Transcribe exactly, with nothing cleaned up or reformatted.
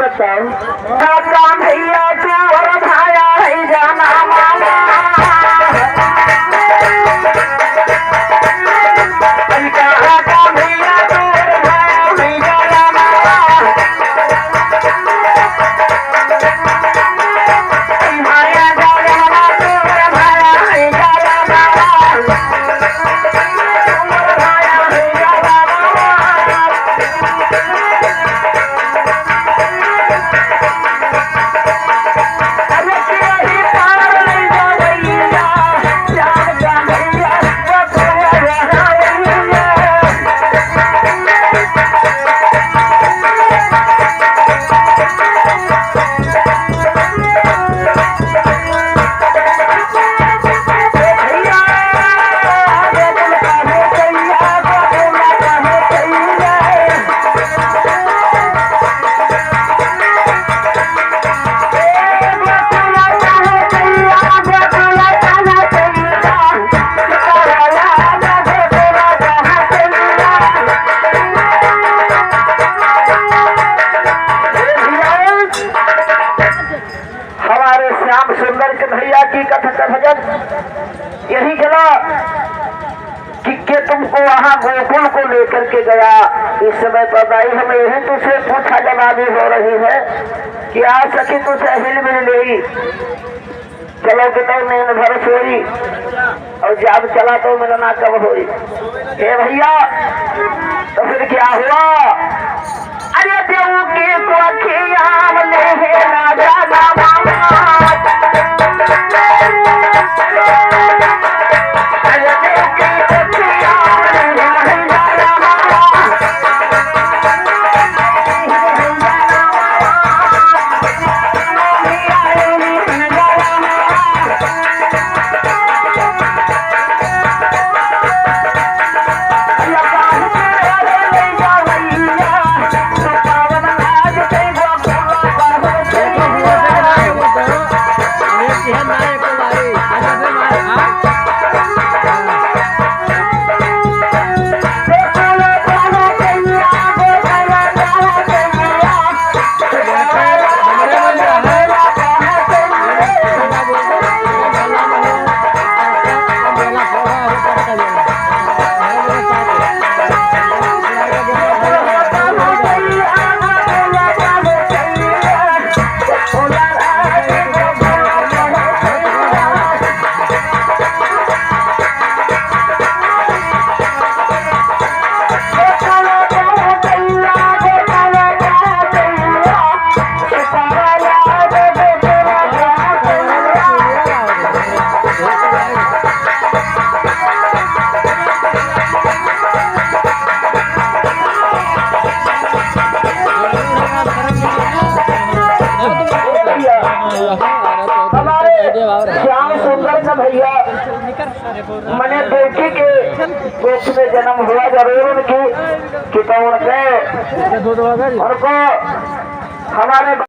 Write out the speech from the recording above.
काका भैया तू और भाया है जाना मामा। काका भैया तू और भाया है जाना मामा। भाया जाना मामा, तू और भाया है जाना मामा। हमारे श्याम सुंदर के भैया की कथा का भजन यही चला कि, के तुमको वहाँ गोकुल को लेकर के गया। इस समय पर दाई हम यही तुझसे पूछा जवाबी हो रही है कि आ सखी तुझसे हिल मिल लेई, चलो कि तो नींद भर सोई और जब चला तो मिलना कब होई। हे भैया, तो फिर क्या हुआ? अरे देव के कोठिया में ले हे राजा रामा। अरे देव के कोठिया में ले हे राजा रामा। हमारे श्याम सुंदर का भैया मने बेटी के कोख में जन्म हुआ जरूर उनकी, कि तो उनके, उनको हमारे